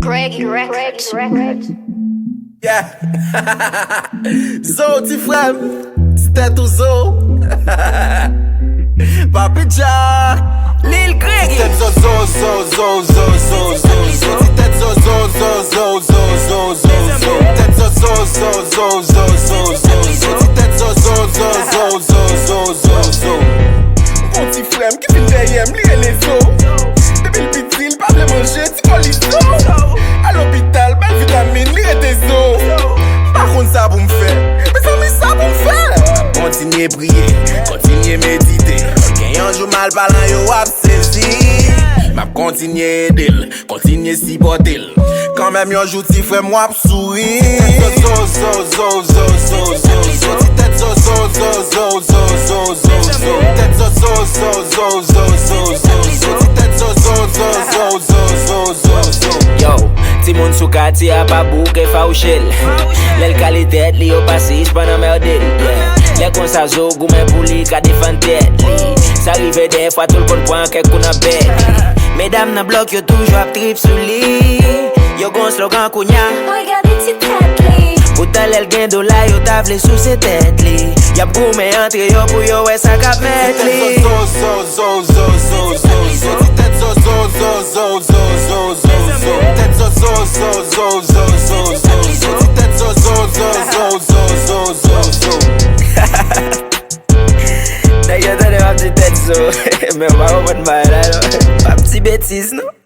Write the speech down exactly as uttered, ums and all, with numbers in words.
Greggy Records. Yeah. Zo, ti frè m. Ti tèt ou zo. Papi Jack. Lil Greggy. Ti tèt zo, zo, zo, zo, zo, zo, zo, zo. Ti tèt zo, zo, zo, zo, zo, zo, zo, zo. Tèt zo, zo, zo, zo, zo, zo, zo, zo. Ti tèt zo, zo, zo, zo, zo, zo, zo, zo. Gon ti frè m ki vin dèyè m, li rele Zo. Depi l piti, l pa vle manje, ti kò li zo. Al lopital, ba l vitamin, li rete zo. M pa konn sa pou m fè. Mezanmi, sa pou m fè? M ap kontinye priye, kontinye medite. Gen yon jou malpalan yo ap sezi. M ap kontinye ede l, kontinye sipòte l. Kanmenm yon jou ti frè m w ap souri. Zo, zo, zo, zo, zo, zo, zo. Ti tèt zo, zo, zo, zo, zo, zo, zo, zo. Tèt zo, zo, zo, zo, zo, zo, zo, zo. Ti tèt zo, zo, zo, zo, zo, zo, zo, zo. Yo, timoun sou katye a pa bouke fawouche l. Lè l kale tèt li, yo pa sispann anmède l. Yeah. Lè konsa Zo goumen pou li ka defann tèt li. Sa rive dèyè fwa tou l konn pran kèk kou nan bèk li. Medam nan blòk yo toujou ap trip sou li. Yo gon slogan kounya. Regade ti tèt li. Poutan lè l gen dola yo ta vle souse tèt li. Y ap goumen antre yo pou yo wè sa k ap mèt li. Zo, zo, zo, zo, zo, zo, zo. Ti tèt zo, zo, zo, zo, zo, zo, zo, zo. Tèt zo, zo, zo, zo, zo, zo, zo, zo. Ti tèt zo, zo, zo, zo, zo, zo, zo, zo. Nèg yo tande m ap di tèt zo. Men w pa konprann bagay la non. Pa p di betiz non.